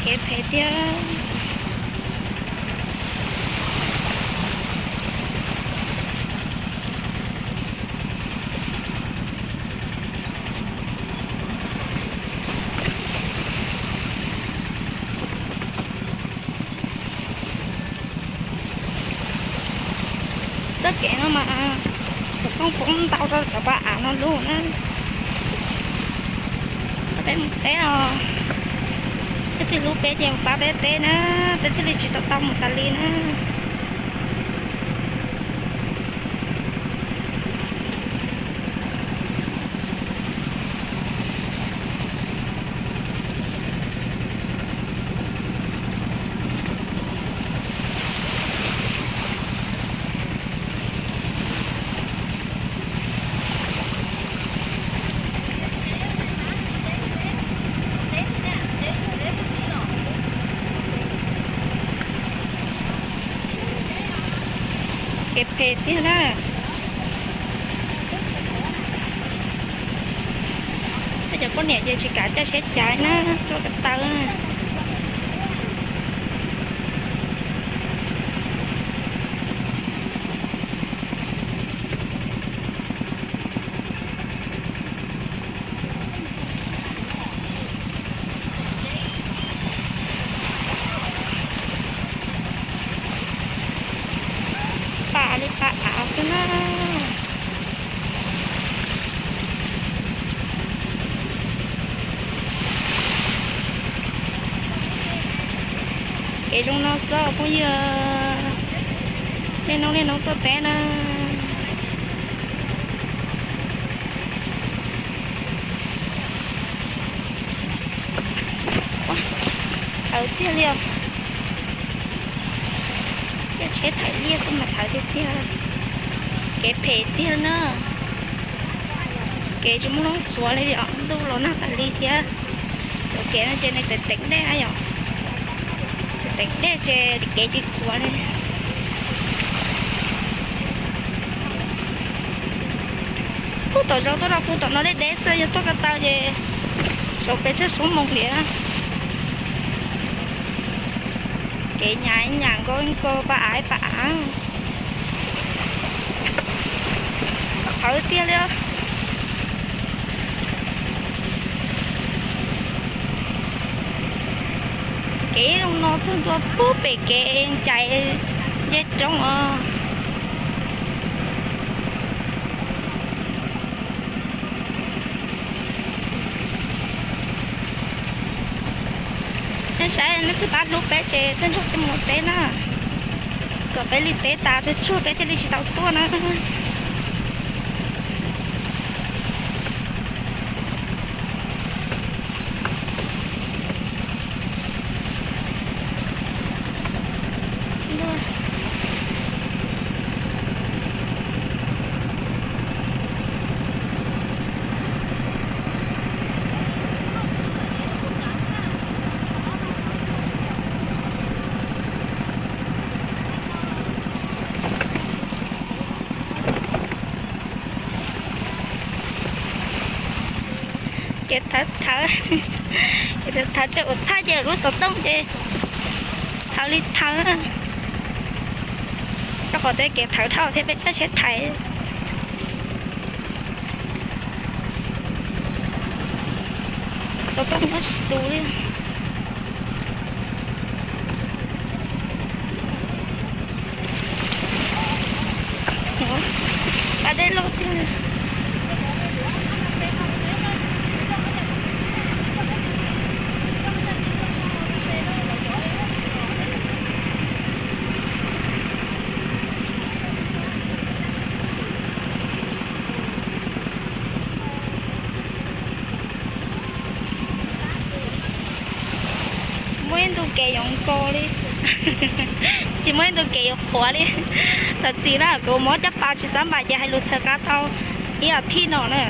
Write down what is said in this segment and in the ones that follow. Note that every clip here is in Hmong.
Kev phem tiag. Txoj kev no mas xov tooj poob ntau rau cov pas av no lug na. Peb mus teb os, peb twb hlub peb ces mus pab peb teb na, peb thiaj li tsis tau tau mus tas li na. Kev phem tiag na. Tej cov poj niam ces tsis kam coj siab caiv na, tuaj ko taw na. Pas li pas av xwb na. Kev zoo no xwb phooj ywg, niaj hnub niaj hnub tuaj teb na. Thawv tiag li os. Coj tsheb thaiv liaj xwb mas thawv tiag tiag. Kev phem tiag na. Kev tsis muaj noob qhuav li os, ntuj los nag tas li thiab. Cov kev no ces nws teev teev dej na yom. Teev teev dej ces kev tsis qhuav li. Kuj tom zoov tuaj rau kuv tom no deb deb xwb, yog tuaj ko taw ces saum peb tsawg xuab moos li. Kev nyam nyam nkaus nkaus pas av pas av. Qhawv tiag li. Kev zoo no txog ntua pug pem kev cais nce roob os. Nej saib nej twb pab hlub peb ces tuaj nrog peb mus teb na, kom peb li teb tas tsuag tsuag peb thiaj li tsis tau tuaj na. Kev thawv thawv, kev thawv thawv ces ua thaj ces lub xov tooj ces thawv li thawv. Rau qhov tej kev thawv dhau thiab peb coj tsheb thaiv. Xov tooj muab tu li. Pas dej loj tiag. Tsis muaj ib ntu kev yuav nkaus li, tsis muaj ib ntu kev yuav qhuav li. Thov txim na, kuv mob caj pas tsis xab npam ces hais lus txhawv qab tau ib as thiv no na.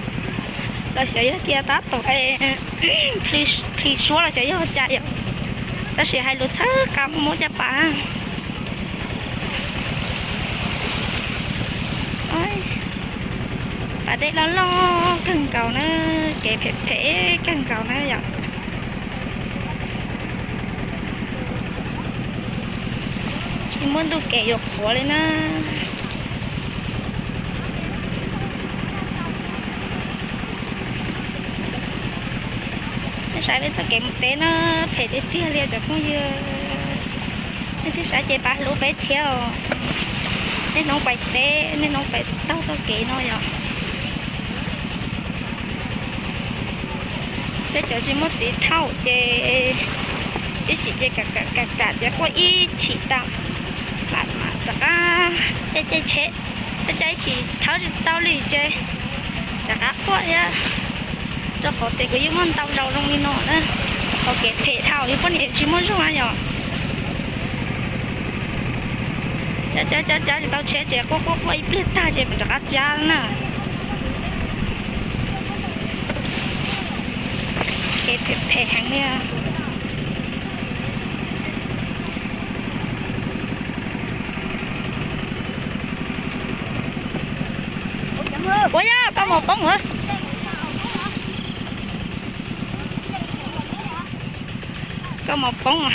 Los xyov yog tias tab tom plhis suab los xyov yog cas yom, tab sis hais lus txhawv qab mob caj pas. Pas dej loj loj kawg nkaus na, kev phem phem kawg nkaus na yom. Muaj ntuj kev yuav qhuav li na. Nej saib peb txoj kev mus teb na, phem tiag tiag li cov phooj ywg. Nej twb saib ces pab hlub peb thiab os. Niaj hnub pais teb, niaj hnub pais taug txoj kev no yom. Peb cov tsis muaj txiv thauj ces ib sim ces kam kam kam ces quaj ib chim tas, mam mam rov qab caij caij tsheb, caij caij ib chim thawb tsis tau li ces rov qab quaj thiab. Rau qhov tias kuv yeej muaj ntau zaus zoo li no na, qhov kev phem dhau yus poj niam tsis muaj zog na yom. Cab cab cab cab tsis tau tsheb ces quaj quaj quaj ib pliag tag ces mam rov qab cab na. Kev phem phem heev li. Ua yog koj mos poob a. Koj mos poob a.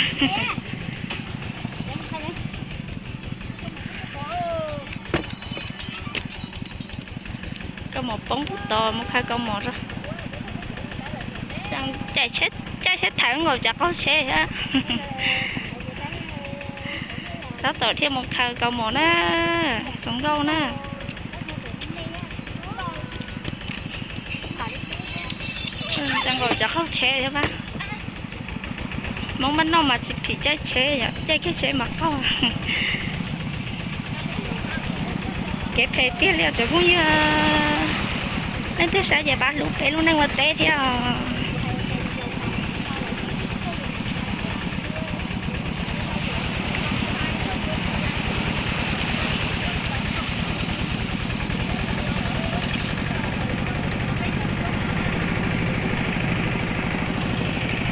Koj mos poob tos mus khaws koj mos rau. Caij tsheb thawv nkaus cov qaug tsheb thiab. Tab tom thiaj mus khaws koj mos na, tus nkauj na. Cov nkaus cov qaug tsheb thiab pab. Hmoob npaj noj mas tsis phim caij tsheb, caij kiag tsheb mas qaug. Kev phem tiag li cov phooj ywg. Leej twg saib ces pab hlub peb lub neej ua teb thiab os.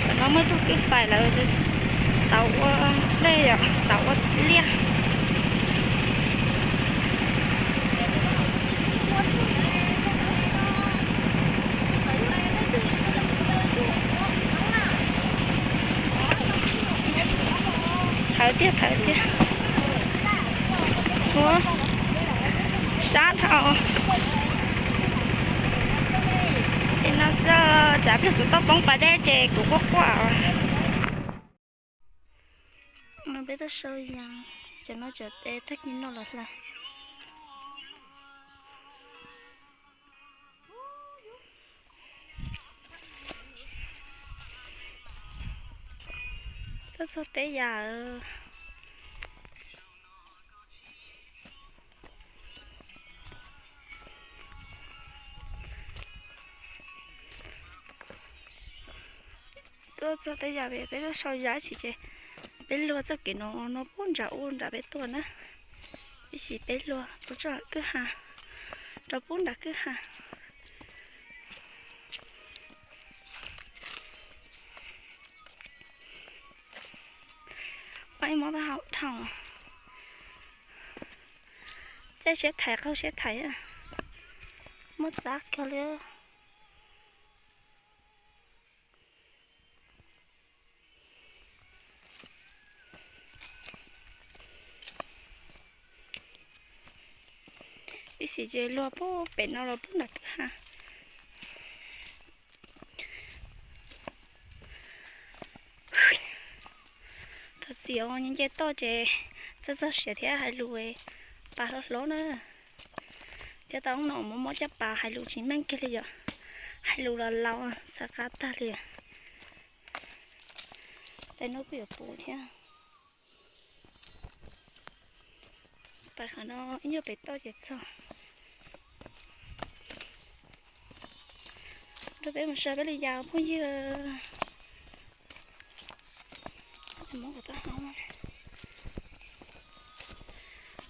Tam no muaj tug kwj fais lawv tau ua dej, tau ua liaj. Thawv tiag thawv tiag. Ua sab dhau. Ces no xwb, tsam pliag xov tooj poob pas dej ces kuv quaj quaj. Peb tuaj sau yas, cov no cov tes tag kis no los hlais. Tuaj txog teb yam. Tuaj txog teb yam, peb tuaj sau yas ib chim ces peb luag txoj kev no, no pub nram ub nram peb tuaj na. Ib chim peb luag rau tsob kwj ha, rau pub nram kwj ha. Ua ib mob taub hau dhau. Caij siab thaiv qaug siab thaiv, muab txav kawg li. Ib sim ces luag pub pem no los pub nram kwj ha. Thov txim os, nce toj ces txog txog siav thiab hais lus pas hlob hlob na. Thiab tau no mob mob caj pas hais lus tsis meej kiag li yom. Hais lus los laus xav qab tag li. Tais no kuj yuav puv thiab. Pais qhov no ib nyuag pem toj ces txog. Rau peb mus saib peb li yas phooj ywg.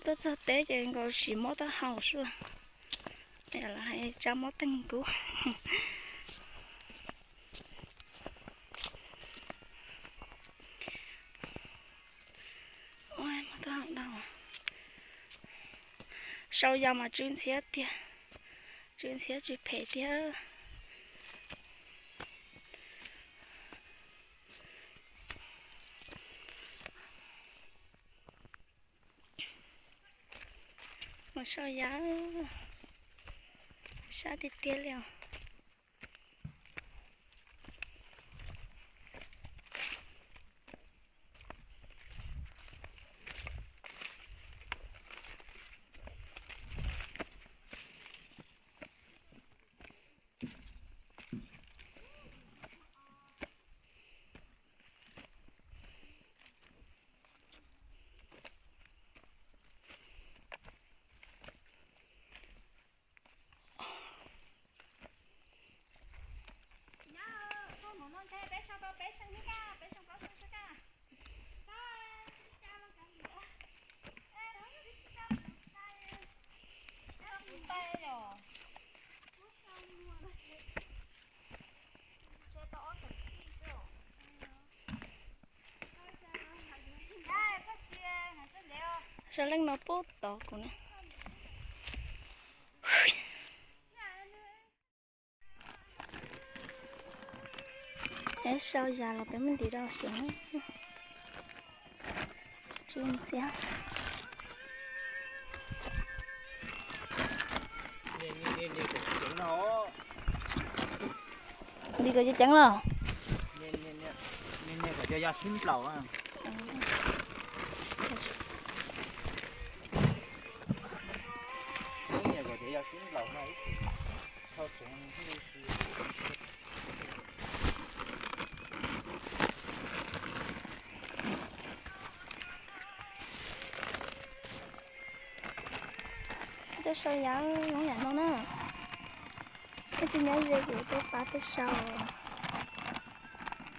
Tuaj txog teb ces nkaus sis mob taub hau sua. Lawv hais tsab mob teeg kub. Sau yas mas tsw ntxhiab tiag, tsw ntxhiab tsw phem tiag. Sau ya, sab tiag tiag li os. Sau leej no pub tod kuv na. Peb sau ya los peb muab ntim rau xeev. Tsw ntxiab. Ntim kom ceev ceev los. Peb sau ya, zoo yam no na. Peb twb nyob ze ces peb pab peb sau.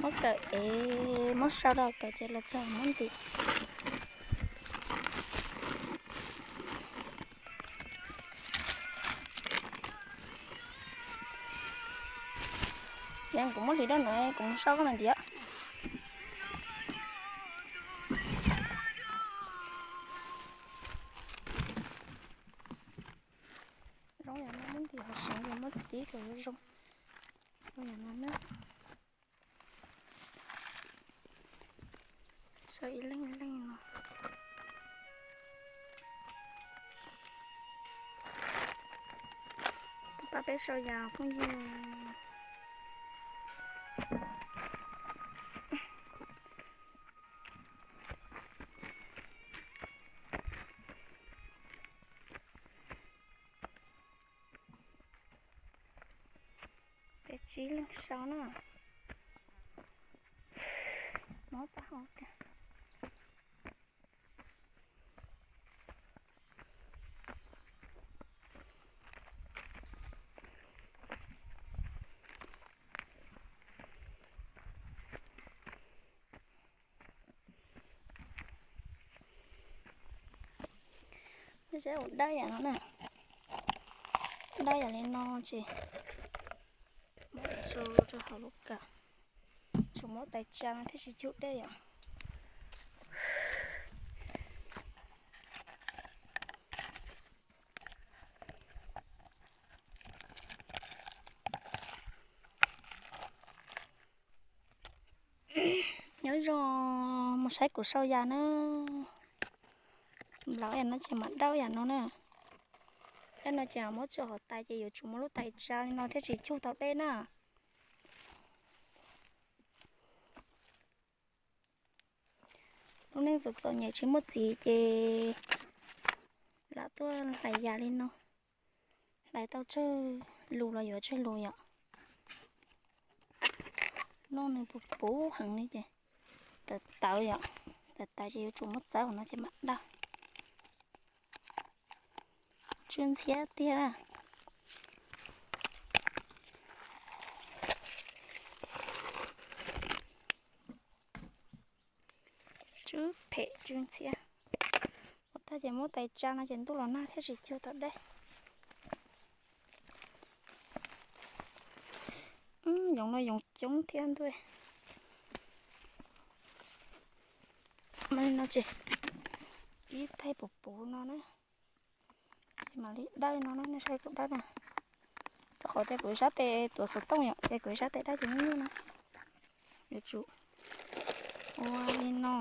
Muab kawm es muab sau rau kawm ces los txog muab ntim. Yog kuv muab hliv rau no kuv mus sau koj mam ntim. Zoo yam no muab ntim hauv seev es muab tib kom zoo. Zoo yam no na. Sau ib leeg ib leeg no. Pab peb sau ya phooj ywg. Peb tsib leeg sau na. Mob pab hauv tiag. Saib ua dawb yam no na. Dawb yam li no ces muab tso rau hauv lub kawm. Tsuas muab tais tsa no thiaj tsis cug dej yom. Nyob zoo, mus saib kuv sau ya na. Nplaum yam no ces mam dawb yam no na. Dawb no ces muab tso hauv tais ces yuav tsum muab lub tais tsa li no thiaj tsis cug tau dej na. Lub neej txom txom nyem tsis muaj txiv ces lam tuaj hlais ya li no. Hlais tau tsawg lus los yuav tsawg lus yom. Noj nws puv puv heev li ces tawv tawv yom. Tawv tawv ces yuav tsum muab txawb hauv no ces mam dawb. Tsw ntxhiab tiag. Tsw phem tsw ntxhiab. Ua tag ces muab tais tsa no ces ntuj los nag thiaj tsis cug tau dej. Yoov no yoov coob thiab ntuj. Mas li no ces ib thaij puv puv no na. Ces mam li dawb no na, nej saib kuv dawb na. Rau qhov tias kuv sab tes tuav xov tooj yom, ces kuv sab tes dawb ces nyuaj nyuaj na. Yuav tsum ua li no.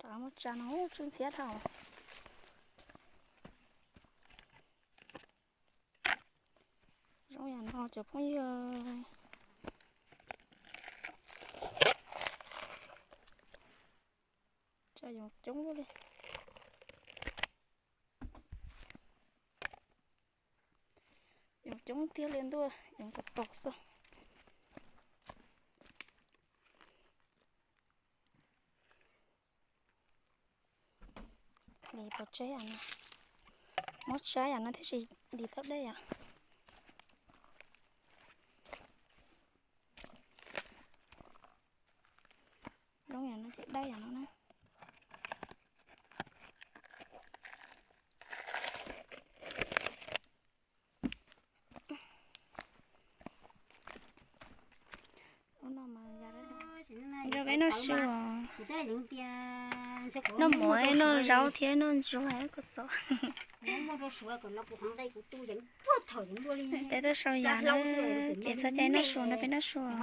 Rau Muab tsa no tsw ntxhiab dhau. Zoo yam no cov phooj ywg. Tsa yoov coob li. Yoov coob tiag li ntuj, yoov kom tog xwb. Li pov tseg yam no, muab tsab yam no thiaj tsis dim tau dej yom. Loob yam no ces dawb yam no na. Ub no mas yog peb noj su os. Noj mov noj zaub thiab noj ntsuag kom txog. Peb tuaj sau yam na, ces txog caij noj su no peb noj su os.